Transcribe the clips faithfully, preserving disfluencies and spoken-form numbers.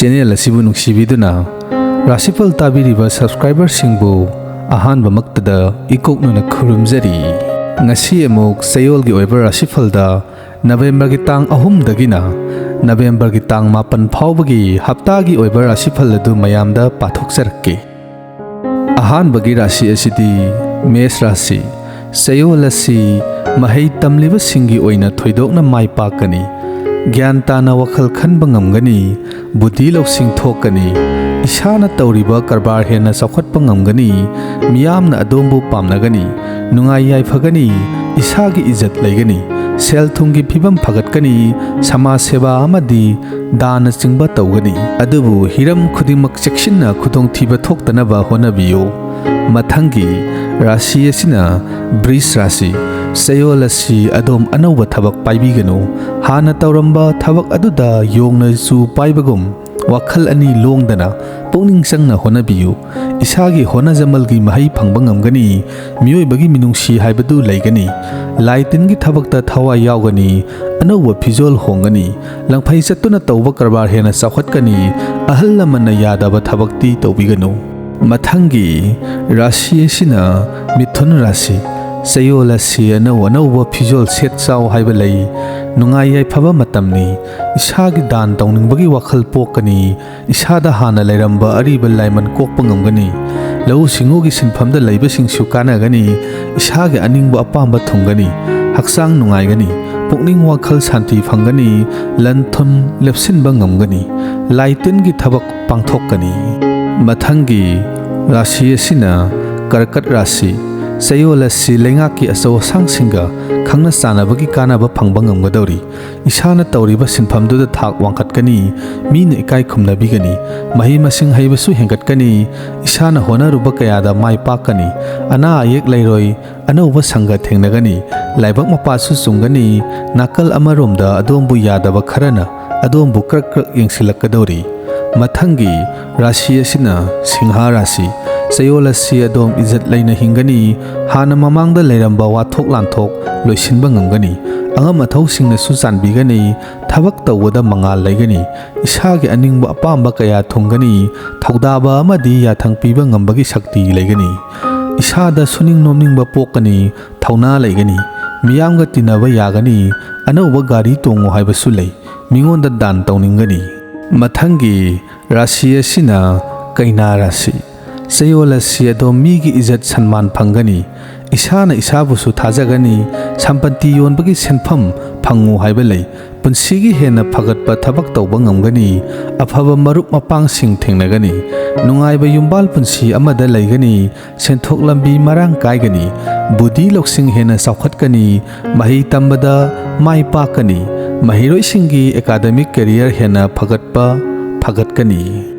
Channel ꯑꯁꯤꯕꯨ ꯅꯨꯡꯁꯤꯕꯤꯗꯨꯅ ꯔꯥꯁꯤꯐꯜ ꯇꯥꯕꯤꯔꯤꯕ ꯁꯕꯁꯀ꯭ꯔꯥꯏꯕꯔꯁꯤꯡꯕꯨ ꯑꯍꯥꯟꯕꯃꯛꯇꯗ ꯏꯀꯣꯛꯅꯅ ꯈꯨꯔꯨꯝꯖꯔꯤ꯫ ꯉꯁꯤ ꯑꯃꯨꯛ ꯆꯌꯣꯜꯒꯤ ꯑꯣꯏꯕ ꯔꯥꯁꯤꯐꯜꯗ ꯅꯕꯦꯝꯕꯔꯒꯤ ꯇꯥꯡ ꯑꯍꯨꯝꯗꯒꯤꯅ ꯅꯕꯦꯝꯕꯔꯒꯤ ꯇꯥꯡ ꯃꯥꯄꯟ ꯐꯥꯎꯕꯒꯤ ꯍꯞꯇꯥꯒꯤ ꯑꯣꯏꯕ ꯔꯥꯁꯤꯐꯜ ꯑꯗꯨ ꯃꯌꯥꯝꯗ ꯄꯥꯊꯣꯛꯆꯔꯛꯀꯦ꯫ ꯑꯍꯥꯟꯕꯒꯤ ꯔꯥꯁꯤ ꯑꯁꯤꯗꯤ ꯃꯦꯁ ꯔꯥꯁꯤ꯫ ꯆꯌꯣꯜ ꯑꯁꯤ ꯃꯍꯩ ꯇꯝꯂꯤꯕꯁꯤꯡꯒꯤ ꯑꯣꯏꯅ ꯊꯣꯏꯗꯣꯛꯅ ꯃꯥꯏ ꯄꯥꯛꯀꯅꯤ꯫ ꯒ꯭ꯌꯥꯟ ꯇꯥꯅ ꯋꯥꯈꯜ ꯈꯟꯕ ꯉꯝꯒꯅꯤ, ꯕꯨꯙꯤ ꯂꯧꯁꯤꯡ ꯊꯣꯛꯀꯅꯤ, ꯏꯁꯥꯅ ꯇꯧꯔꯤꯕ ꯀꯔꯕꯥꯔ ꯍꯦꯟꯅ ꯆꯥꯎꯈꯠꯄ ꯉꯝꯒꯅꯤ, ꯃꯤꯌꯥꯝꯅ ꯑꯗꯣꯝꯕꯨ ꯄꯥꯝꯅꯒꯅꯤ, ꯅꯨꯡꯉꯥꯏ ꯌꯥꯏꯐꯒꯅꯤ, ꯏꯁꯥꯒꯤ ꯏꯖꯠ ꯂꯩꯒꯅꯤ, ꯁꯦꯜ ꯊꯨꯝꯒꯤ ꯐꯤꯕꯝ ꯐꯒꯠꯀꯅꯤ, ꯁꯃꯥꯖ ꯁꯦꯕꯥ ꯑꯃꯗꯤ ꯗꯥꯅꯆꯤꯡꯕ ꯇꯧꯒꯅꯤ꯫ ꯑꯗꯨꯕꯨ ꯍꯤꯔꯝ ꯈꯨꯗꯤꯡꯃꯛ ꯆꯦꯛꯁꯤꯟꯅ ꯈꯨꯗꯣꯡꯊꯤꯕ ꯊꯣꯛꯇꯅꯕ ꯍꯣꯠꯅꯕꯤꯌꯨ꯫ ꯃꯊꯪꯒꯤ ꯔꯥꯁꯤ ꯑꯁꯤꯅ ꯕ꯭ꯔꯤꯖ ꯔꯥꯁꯤ꯫ ꯆꯌꯣꯜ ꯑꯁꯤ ꯑꯗꯣꯝ ꯑꯅꯧꯕ ꯊꯕꯛ ꯄꯥꯏꯕꯤꯒꯅꯨ꯫ ꯍꯥꯟꯅ ꯇꯧꯔꯝꯕ ꯊꯕꯛ ꯑꯗꯨꯗ ꯌꯣꯡꯅ ꯆꯨ ꯄꯥꯏꯕꯒꯨꯝ ꯋꯥꯈꯜ ꯑꯅꯤ ꯂꯣꯡꯗꯅ ꯄꯨꯛꯅꯤꯡ ꯆꯪꯅ ꯍꯣꯠꯅꯕꯤꯌꯨ꯫ ꯏꯁꯥꯒꯤ ꯍꯣꯠꯅꯖꯃꯜꯒꯤ ꯃꯍꯩ ꯐꯪꯕ ꯉꯝꯒꯅꯤ꯫ ꯃꯤꯑꯣꯏꯕꯒꯤ ꯃꯤꯅꯨꯡꯁꯤ ꯍꯥꯏꯕꯗꯨ ꯂꯩꯒꯅꯤ꯫ ꯂꯥꯏ ꯇꯤꯟꯒꯤ ꯊꯕꯛꯇ ꯊꯋꯥꯏ ꯌꯥꯎꯒꯅꯤ꯫ ꯑꯅꯧꯕ ꯐꯤꯖꯣꯜ ꯍꯣꯡꯒꯅꯤ꯫ ꯂꯪꯐꯩ ꯆꯠꯇꯨꯅ ꯇꯧꯕ ꯀꯔꯕꯥꯔ ꯍꯦꯟꯅ ꯆꯥꯎꯈꯠꯀꯅꯤ꯫ ꯑꯍꯜ ꯂꯃꯟꯅ ꯌꯥꯗꯕ ꯊꯕꯛꯇꯤ ꯇꯧꯕꯤꯒꯅꯨ꯫ ꯃꯊꯪꯒꯤ ꯔꯥꯁꯤ ꯑꯁꯤꯅ ꯃꯤꯊꯨꯟ ꯔꯥꯁꯤ꯫ ꯆꯌꯣꯜ ꯑꯁꯤ ꯑꯅꯧ ꯑꯅꯧꯕ ꯐꯤꯖꯣꯜ ꯁꯦꯠ ꯆꯥꯎ ꯍꯥꯏꯕ ꯂꯩ꯫ ꯅꯨꯡꯉꯥꯏ ꯌꯥꯏꯐꯕ ꯃꯇꯝꯅꯤ꯫ ꯏꯁꯥꯒꯤ ꯗꯥꯟ ꯇꯧꯅꯤꯡꯕꯒꯤ ꯋꯥꯈꯜ ꯄꯣꯛꯀꯅꯤ꯫ ꯏꯁꯥꯗ ꯍꯥꯟꯅ ꯂꯩꯔꯝꯕ ꯑꯔꯤꯕ ꯂꯥꯏꯃꯟ ꯀꯣꯛꯄ ꯉꯝꯒꯅꯤ꯫ ꯂꯧꯎ ꯁꯤꯡꯎꯒꯤ ꯁꯤꯟꯐꯝꯗ ꯂꯩꯕꯁꯤꯡꯁꯨ ꯀꯥꯟꯅꯒꯅꯤ꯫ ꯏꯁꯥꯒꯤ ꯑꯅꯤꯡꯕ ꯑꯄꯥꯝꯕ ꯊꯨꯡꯒꯅꯤ꯫ ꯍꯛꯆꯥꯡ ꯅꯨꯡꯉꯥꯏꯒꯅꯤ꯫ ꯄꯨꯛꯅꯤꯡ ꯋꯥꯈꯜ ꯁꯥꯟꯇꯤ ꯐꯪꯒꯅꯤ꯫ ꯂꯟ ꯊꯨꯝ ꯂꯦꯞꯁꯤꯟꯕ ꯉꯝꯒꯅꯤ꯫ ꯂꯥꯏ ꯇꯤꯟꯒꯤ ꯊꯕꯛ ꯄꯥꯡꯊꯣꯛꯀꯅꯤ꯫ ꯃꯊꯪꯒꯤ ꯔꯥꯁꯤ ꯑꯁꯤꯅ ꯀꯔꯀꯠ ꯔꯥꯁꯤ꯫ ꯆꯌꯣꯜ ꯑꯁꯤ ꯂꯩꯉꯥꯛꯀꯤ ꯑꯆꯧ ꯑꯁꯥꯡꯁꯤꯡꯒ ꯈꯪꯅ ꯆꯥꯟꯅꯕꯒꯤ ꯀꯥꯟꯅꯕ ꯐꯪꯕ ꯉꯝꯒꯗꯧꯔꯤ꯫ ꯏꯁꯥꯅ ꯇꯧꯔꯤꯕ ꯁꯤꯟꯐꯝꯗꯨꯗ ꯊꯥꯛ ꯋꯥꯡꯈꯠꯀꯅꯤ꯫ ꯃꯤꯅ ꯏꯀꯥꯏ ꯈꯨꯝꯅꯕꯤꯒꯅꯤ꯫ ꯃꯍꯩ ꯃꯁꯤꯡ ꯍꯩꯕꯁꯨ ꯍꯦꯟꯒꯠꯀꯅꯤ꯫ ꯏꯁꯥꯅ ꯍꯣꯠꯅꯔꯨꯕ ꯀꯌꯥꯗ ꯃꯥꯏ ꯄꯥꯛꯀꯅꯤ꯫ ꯑꯅꯥ ꯑꯌꯦꯛ ꯂꯩꯔꯣꯏ꯫ ꯑꯅꯧꯕ ꯁꯪꯒ ꯊꯦꯡꯅꯒꯅꯤ꯫ ꯂꯥꯏꯕꯛ ꯃꯄꯥꯁꯨ ꯆꯨꯝꯒꯅꯤ꯫ ꯅꯥꯀꯜ ꯑꯃꯔꯣꯝꯗ ꯑꯗꯣꯝꯕꯨ ꯌꯥꯗꯕ ꯈꯔꯅ ꯑꯗꯣꯝꯕꯨ ꯀ꯭ꯔꯛ ꯀ꯭ꯔꯛ ꯌꯦꯡꯁꯤꯜꯂꯛꯀꯗꯧꯔꯤ꯫ ꯃꯊꯪꯒꯤ ꯔꯥꯁꯤ ꯑꯁꯤꯅ ꯁꯤꯡꯍ ꯔꯥꯁꯤ꯫ ꯆꯌꯣꯜ ꯑꯁꯤ ꯑꯗꯣꯝ ꯏꯖꯠ ꯂꯩꯅ ꯍꯤꯡꯒꯅꯤ꯫ ꯍꯥꯟꯅ ꯃꯃꯥꯡꯗ ꯂꯩꯔꯝꯕ ꯋꯥꯊꯣꯛ ꯂꯥꯟꯊꯣꯛ ꯂꯣꯏꯁꯤꯟꯕ ꯉꯝꯒꯅꯤ꯫ ꯑꯉꯝ ꯑꯊꯧꯁꯤꯡꯅꯁꯨ ꯆꯥꯟꯕꯤꯒꯅꯤ꯫ ꯊꯕꯛ ꯇꯧꯕꯗ ꯃꯉꯥꯜ ꯂꯩꯒꯅꯤ꯫ ꯏꯁꯥꯒꯤ ꯑꯅꯤꯡꯕ ꯑꯄꯥꯝꯕ ꯀꯌꯥ ꯊꯨꯡꯒꯅꯤ꯫ ꯊꯧꯗꯥꯕ ꯑꯃꯗꯤ ꯌꯥꯊꯪ ꯄꯤꯕ ꯉꯝꯕꯒꯤ ꯁꯛꯇꯤ ꯂꯩꯒꯅꯤ꯫ ꯏꯁꯥꯗ ꯁꯨꯅꯤꯡ ꯅꯣꯝꯅꯤꯡꯕ ꯄꯣꯛꯀꯅꯤ꯫ ꯊꯧꯅꯥ ꯂꯩꯒꯅꯤ꯫ ꯃꯤꯌꯥꯝꯒ ꯇꯤꯟꯅꯕ ꯌꯥꯒꯅꯤ꯫ ꯑꯅꯧꯕ ꯒꯥꯔꯤ ꯇꯣꯡꯉꯨ ꯍꯥꯏꯕꯁꯨ ꯂꯩ꯫ ꯃꯤꯉꯣꯟꯗ ꯗꯥꯟ ꯇꯧꯅꯤꯡꯒꯅꯤ꯫ ꯃꯊꯪꯒꯤ ꯔꯥꯁꯤ ꯑꯁꯤꯅ ꯀꯩꯅꯥ ꯔꯥꯁꯤ꯫ ꯆꯌꯣꯜ ꯑꯁꯤ ꯑꯗꯣꯝ ꯃꯤꯒꯤ ꯏꯖꯠ ꯁꯟꯃꯥꯟ ꯐꯪꯒꯅꯤ꯫ ꯏꯁꯥꯅ ꯏꯁꯥꯕꯨꯁꯨ ꯊꯥꯖꯒꯅꯤ꯫ ꯁꯝꯄꯇꯤ ꯌꯣꯟꯕꯒꯤ ꯁꯦꯟꯐꯝ ꯐꯪꯉꯨ ꯍꯥꯏꯕ ꯂꯩ꯫ ꯄꯨꯟꯁꯤꯒꯤ ꯍꯦꯟꯅ ꯐꯒꯠꯄ ꯊꯕꯛ ꯇꯧꯕ ꯉꯝꯒꯅꯤ꯫ ꯑꯐꯕ ꯃꯔꯨꯞ ꯃꯄꯥꯡꯁꯤꯡ ꯊꯦꯡꯅꯒꯅꯤ꯫ ꯅꯨꯡꯉꯥꯏꯕ ꯌꯨꯝꯕꯥꯜ ꯄꯨꯟꯁꯤ ꯑꯃꯗ ꯂꯩꯒꯅꯤ꯫ ꯁꯦꯟꯊꯣꯛ ꯂꯝꯕꯤ ꯃꯔꯥꯡ ꯀꯥꯏꯒꯅꯤ꯫ ꯕꯨꯙꯤ ꯂꯧꯁꯤꯡ ꯍꯦꯟꯅ ꯆꯥꯎꯈꯠꯀꯅꯤ꯫ ꯃꯍꯩ ꯇꯝꯕꯗ ꯃꯥꯏ ꯄꯥꯛꯀꯅꯤ꯫ ꯃꯍꯩꯔꯣꯏꯁꯤꯡꯒꯤ academic career ꯍꯦꯟꯅ ꯐꯒꯠꯄ ꯐꯒꯠꯀꯅꯤ꯫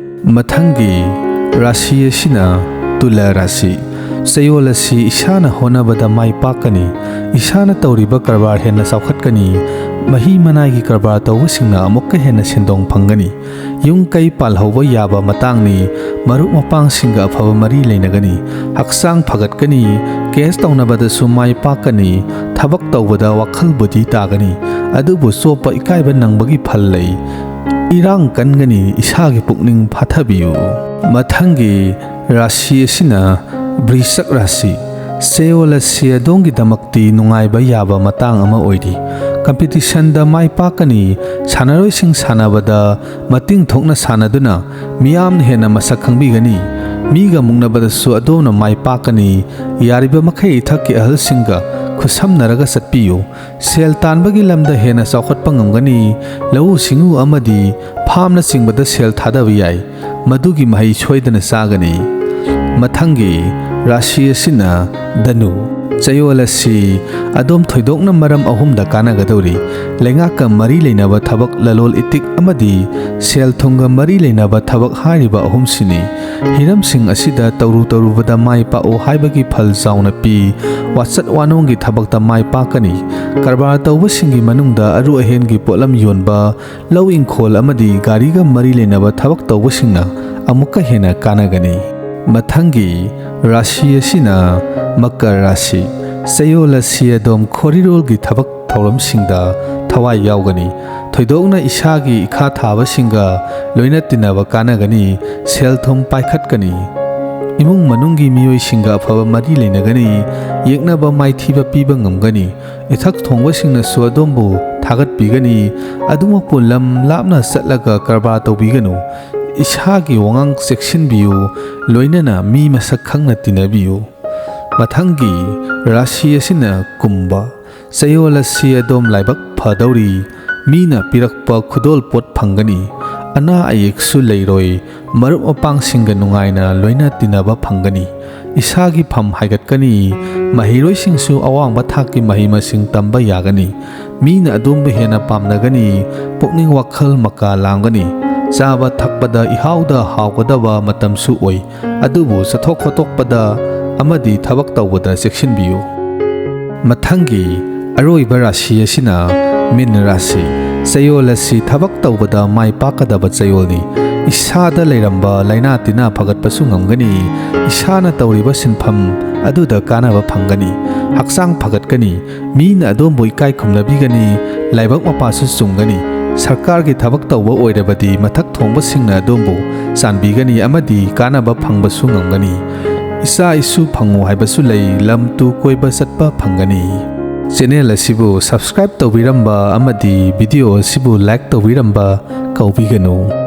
ꯃꯊꯪꯒꯤ ꯔꯥꯁꯤ ꯑꯁꯤꯅ ꯇꯨꯂꯥ ꯔꯥꯁꯤ꯫ ꯆꯌꯣꯜ ꯑꯁꯤ ꯏꯁꯥꯅ ꯍꯣꯠꯅꯕꯗ ꯃꯥꯏ ꯄꯥꯛꯀꯅꯤ꯫ ꯏꯁꯥꯅ ꯇꯧꯔꯤꯕ ꯀꯔꯕꯥꯔ ꯍꯦꯟꯅ ꯆꯥꯎꯈꯠꯀꯅꯤ꯫ ꯃꯍꯤ ꯃꯅꯥꯏꯒꯤ ꯀꯔꯕꯥꯔ ꯇꯧꯕꯁꯤꯡꯅ ꯑꯃꯨꯛꯀ ꯍꯦꯟꯅ ꯁꯦꯟꯗꯣꯡ ꯐꯪꯒꯅꯤ꯫ ꯌꯨꯝ ꯀꯩ ꯄꯥꯜꯍꯧꯕ ꯌꯥꯕ ꯃꯇꯥꯡꯅꯤ꯫ ꯃꯔꯨꯞ ꯃꯄꯥꯡꯁꯤꯡꯒ ꯑꯐꯕ ꯃꯔꯤ ꯂꯩꯅꯒꯅꯤ꯫ ꯍꯛꯆꯥꯡ ꯐꯒꯠꯀꯅꯤ꯫ Case ꯇꯧꯅꯕꯗꯁꯨ ꯃꯥꯏ ꯄꯥꯛꯀꯅꯤ꯫ ꯊꯕꯛ ꯇꯧꯕꯗ ꯋꯥꯈꯜ ꯕꯨꯙꯤ ꯇꯥꯒꯅꯤ꯫ ꯑꯗꯨꯕꯨ ꯆꯣꯞꯄ ꯏꯀꯥꯏꯕ ꯅꯪꯕꯒꯤ ꯐꯜ ꯂꯩ꯫ ꯏꯔꯥꯡ ꯀꯟꯒꯅꯤ꯫ ꯏꯁꯥꯒꯤ ꯄꯨꯛꯅꯤꯡ ꯐꯥꯊꯕꯤꯌꯨ꯫ ꯃꯊꯪꯒꯤ ꯔꯥꯁꯤ ꯑꯁꯤꯅ ꯕ꯭ꯔꯤꯁꯛ ꯔꯥꯁꯤ꯫ ꯆꯌꯣꯜ ꯑꯁꯤ ꯑꯗꯣꯝꯒꯤꯗꯃꯛꯇꯤ ꯅꯨꯡꯉꯥꯏꯕ ꯌꯥꯕ ꯃꯇꯥꯡ ꯑꯃ ꯑꯣꯏꯔꯤ꯫ Competitionꯗ ꯃꯥꯏ ꯄꯥꯛꯀꯅꯤ꯫ ꯁꯥꯟꯅꯔꯣꯏꯁꯤꯡ ꯁꯥꯟꯅꯕꯗ ꯃꯇꯤꯡ ꯊꯣꯛꯅ ꯁꯥꯟꯅꯗꯨꯅ ꯃꯤꯌꯥꯝꯅ ꯍꯦꯟꯅ ꯃꯁꯛ ꯈꯪꯕꯤꯒꯅꯤ꯫ ꯃꯤꯒ ꯃꯨꯛꯅꯕꯗꯁꯨ ꯑꯗꯣꯝꯅ ꯃꯥꯏ ꯄꯥꯛꯀꯅꯤ꯫ ꯌꯥꯔꯤꯕ ꯃꯈꯩ ꯏꯊꯛꯀꯤ ꯑꯍꯜꯁꯤꯡꯒ ꯈꯨꯠꯁꯝꯅꯔꯒ ꯆꯠꯄꯤꯌꯨ꯫ ꯁꯦꯜ ꯇꯥꯟꯕꯒꯤ ꯂꯝꯗ ꯍꯦꯟꯅ ꯆꯥꯎꯈꯠꯄ ꯉꯝꯒꯅꯤ꯫ ꯂꯧꯎ ꯁꯤꯡꯎ ꯑꯃꯗꯤ ꯐꯥꯔꯝꯅꯆꯤꯡꯕꯗ ꯁꯦꯜ ꯊꯥꯗꯕ ꯌꯥꯏ꯫ ꯃꯗꯨꯒꯤ ꯃꯍꯩ ꯁꯣꯏꯗꯅ ꯆꯥꯒꯅꯤ꯫ ꯃꯊꯪꯒꯤ ꯔꯥꯁꯤ ꯑꯁꯤꯅ ꯙꯅꯨ꯫ ꯆꯌꯣꯜ ꯑꯁꯤ ꯑꯗꯣꯝ ꯊꯣꯏꯗꯣꯛꯅ ꯃꯔꯝ ꯑꯍꯨꯝꯗ ꯀꯥꯟꯅꯒꯗꯧꯔꯤ: ꯂꯩꯉꯥꯛꯀ ꯃꯔꯤ ꯂꯩꯅꯕ ꯊꯕꯛ, ꯂꯂꯣꯜ ꯏꯇꯤꯛ ꯑꯃꯗꯤ ꯁꯦꯜ ꯊꯨꯝꯒ ꯃꯔꯤ ꯂꯩꯅꯕ ꯊꯕꯛ ꯍꯥꯏꯔꯤꯕ ꯑꯍꯨꯝꯁꯤꯅꯤ꯫ ꯍꯤꯔꯝꯁꯤꯡ ꯑꯁꯤꯗ ꯇꯧꯔꯨ ꯇꯧꯔꯨꯕꯗ ꯃꯥꯏ ꯄꯥꯛꯎ ꯍꯥꯏꯕꯒꯤ ꯐꯜ ꯆꯥꯎꯅ ꯄꯤ꯫ ꯋꯥꯆꯠ ꯋꯥꯅꯣꯡꯒꯤ ꯊꯕꯛꯇ ꯃꯥꯏ ꯄꯥꯛꯀꯅꯤ꯫ ꯀꯔꯕꯥꯔ ꯇꯧꯕꯁꯤꯡꯒꯤ ꯃꯅꯨꯡꯗ ꯑꯔꯨ ꯑꯍꯦꯟꯒꯤ ꯄꯣꯠꯂꯝ ꯌꯣꯟꯕ, ꯂꯧ ꯏꯪꯈꯣꯜ ꯑꯃꯗꯤ ꯒꯥꯔꯤꯒ ꯃꯔꯤ ꯂꯩꯅꯕ ꯊꯕꯛ ꯇꯧꯕꯁꯤꯡꯅ ꯑꯃꯨꯛꯀ ꯍꯦꯟꯅ ꯀꯥꯟꯅꯒꯅꯤ꯫ ꯃꯊꯪꯒꯤ ꯔꯥꯁꯤ ꯑꯁꯤꯅ ꯃꯀꯔ ꯔꯥꯁꯤ꯫ ꯆꯌꯣꯜ ꯑꯁꯤ ꯑꯗꯣꯝ ꯈꯣꯔꯤꯔꯣꯜꯒꯤ ꯊꯕꯛ ꯊꯧꯔꯝꯁꯤꯡꯗ ꯊꯋꯥꯏ ꯌꯥꯎꯒꯅꯤ꯫ ꯊꯣꯏꯗꯣꯛꯅ ꯏꯁꯥꯒꯤ ꯏꯈꯥ ꯊꯥꯕꯁꯤꯡꯒ ꯂꯣꯏꯅ ꯇꯤꯟꯅꯕ ꯀꯥꯟꯅꯒꯅꯤ꯫ ꯁꯦꯜ ꯊꯨꯝ ꯄꯥꯏꯈꯠꯀꯅꯤ꯫ ꯏꯃꯨꯡ ꯃꯅꯨꯡꯒꯤ ꯃꯤꯑꯣꯏꯁꯤꯡꯒ ꯑꯐꯕ ꯃꯔꯤ ꯂꯩꯅꯒꯅꯤ꯫ ꯌꯦꯛꯅꯕ ꯃꯥꯏꯊꯤꯕ ꯄꯤꯕ ꯉꯝꯒꯅꯤ꯫ ꯏꯊꯛ ꯊꯣꯡꯕꯁꯤꯡꯅꯁꯨ ꯑꯗꯣꯝꯕꯨ ꯊꯥꯒꯠꯄꯤꯒꯅꯤ꯫ ꯑꯗꯨꯃꯛꯄꯨ ꯂꯝ ꯂꯥꯞꯅ ꯆꯠꯂꯒ ꯀꯔꯕꯥꯔ ꯇꯧꯕꯤꯒꯅꯨ꯫ ꯏꯁꯥꯒꯤ ꯋꯥꯉꯥꯡ ꯆꯦꯛꯁꯤꯟꯕꯤꯌꯨ, ꯂꯣꯏꯅꯅ ꯃꯤ ꯃꯁꯛ ꯈꯪꯅ ꯇꯤꯟꯅꯕꯤꯌꯨ꯫ ꯃꯊꯪꯒꯤ ꯔꯥꯁꯤ ꯑꯁꯤꯅ ꯀꯨꯝꯕ꯫ ꯆꯌꯣꯜ ꯑꯁꯤ ꯑꯗꯣꯝ ꯂꯥꯏꯕꯛ ꯐꯗꯧꯔꯤ꯫ ꯃꯤꯅ ꯄꯤꯔꯛꯄ ꯈꯨꯗꯣꯜ ꯄꯣꯠ ꯐꯪꯒꯅꯤ꯫ ꯑꯅꯥ ꯑꯌꯦꯛꯁꯨ ꯂꯩꯔꯣꯏ꯫ ꯃꯔꯨꯞ ꯃꯄꯥꯡꯁꯤꯡꯒ ꯅꯨꯡꯉꯥꯏꯅ ꯂꯣꯏꯅ ꯇꯤꯟꯅꯕ ꯐꯪꯒꯅꯤ꯫ ꯏꯁꯥꯒꯤ ꯐꯝ ꯍꯥꯏꯒꯠꯀꯅꯤ꯫ ꯃꯍꯩꯔꯣꯏꯁꯤꯡꯁꯨ ꯑꯋꯥꯡꯕ ꯊꯥꯛꯀꯤ ꯃꯍꯩ ꯃꯁꯤꯡ ꯇꯝꯕ ꯌꯥꯒꯅꯤ꯫ ꯃꯤꯅ ꯑꯗꯣꯝꯕꯨ ꯍꯦꯟꯅ ꯄꯥꯝꯅꯒꯅꯤ꯫ ꯄꯨꯛꯅꯤꯡ ꯋꯥꯈꯜ ꯃꯀꯥ ꯂꯥꯝꯒꯅꯤ꯫ ꯆꯥꯕ ꯊꯛꯄꯗ ꯏꯍꯥꯎꯗ ꯍꯥꯎꯒꯗꯕ ꯃꯇꯝꯁꯨ ꯑꯣꯏ꯫ ꯑꯗꯨꯕꯨ ꯆꯠꯊꯣꯛ ꯈꯣꯠꯇꯣꯛꯄꯗ ꯑꯃꯗꯤ ꯊꯕꯛ ꯇꯧꯕꯗ ꯆꯦꯛꯁꯤꯟꯕꯤꯌꯨ꯫ ꯃꯊꯪꯒꯤ ꯑꯔꯣꯏꯕ ꯔꯥꯁꯤ ꯑꯁꯤꯅ ꯃꯤꯟ ꯔꯥꯁꯤ꯫ ꯆꯌꯣꯜ ꯑꯁꯤ ꯊꯕꯛ ꯇꯧꯕꯗ ꯃꯥꯏ ꯄꯥꯛꯀꯗꯕ ꯆꯌꯣꯜꯅꯤ꯫ ꯏꯁꯥꯗ ꯂꯩꯔꯝꯕ ꯂꯥꯏꯅꯥ ꯇꯤꯟꯅꯥ ꯐꯒꯠꯄꯁꯨ ꯉꯝꯒꯅꯤ꯫ ꯏꯁꯥꯅ ꯇꯧꯔꯤꯕ ꯁꯤꯟꯐꯝ ꯑꯗꯨꯗ ꯀꯥꯟꯅꯕ ꯐꯪꯒꯅꯤ꯫ ꯍꯛꯆꯥꯡ ꯐꯒꯠꯀꯅꯤ꯫ ꯃꯤꯅ ꯑꯗꯣꯝꯕꯨ ꯏꯀꯥꯏ ꯈꯨꯝꯅꯕꯤꯒꯅꯤ꯫ ꯂꯥꯏꯕꯛ ꯃꯄꯥꯁꯨ ꯆꯨꯝꯒꯅꯤ꯫ ꯁꯔꯀꯥꯔꯒꯤ ꯊꯕꯛ ꯇꯧꯕ ꯑꯣꯏꯔꯕꯗꯤ ꯃꯊꯛ ꯊꯣꯡꯕꯁꯤꯡꯅ ꯑꯗꯣꯝꯕꯨ ꯆꯥꯟꯕꯤꯒꯅꯤ ꯑꯃꯗꯤ ꯀꯥꯟꯅꯕ ꯐꯪꯕꯁꯨ ꯉꯝꯒꯅꯤ꯫ ꯏꯆꯥ ꯏꯁꯨ ꯐꯪꯉꯨ ꯍꯥꯏꯕꯁꯨ ꯂꯩ꯫ ꯂꯝ ꯇꯨ ꯀꯣꯏꯕ ꯆꯠꯄ ꯐꯪꯒꯅꯤ꯫ ꯆꯦꯅꯦꯜ ꯑꯁꯤꯕꯨ subscribe ꯇꯧꯕꯤꯔꯝꯕ ꯑꯃꯗꯤ video ꯑꯁꯤꯕꯨ like ꯇꯧꯕꯤꯔꯝꯕ ꯀꯥꯎꯕꯤꯒꯅꯨ꯫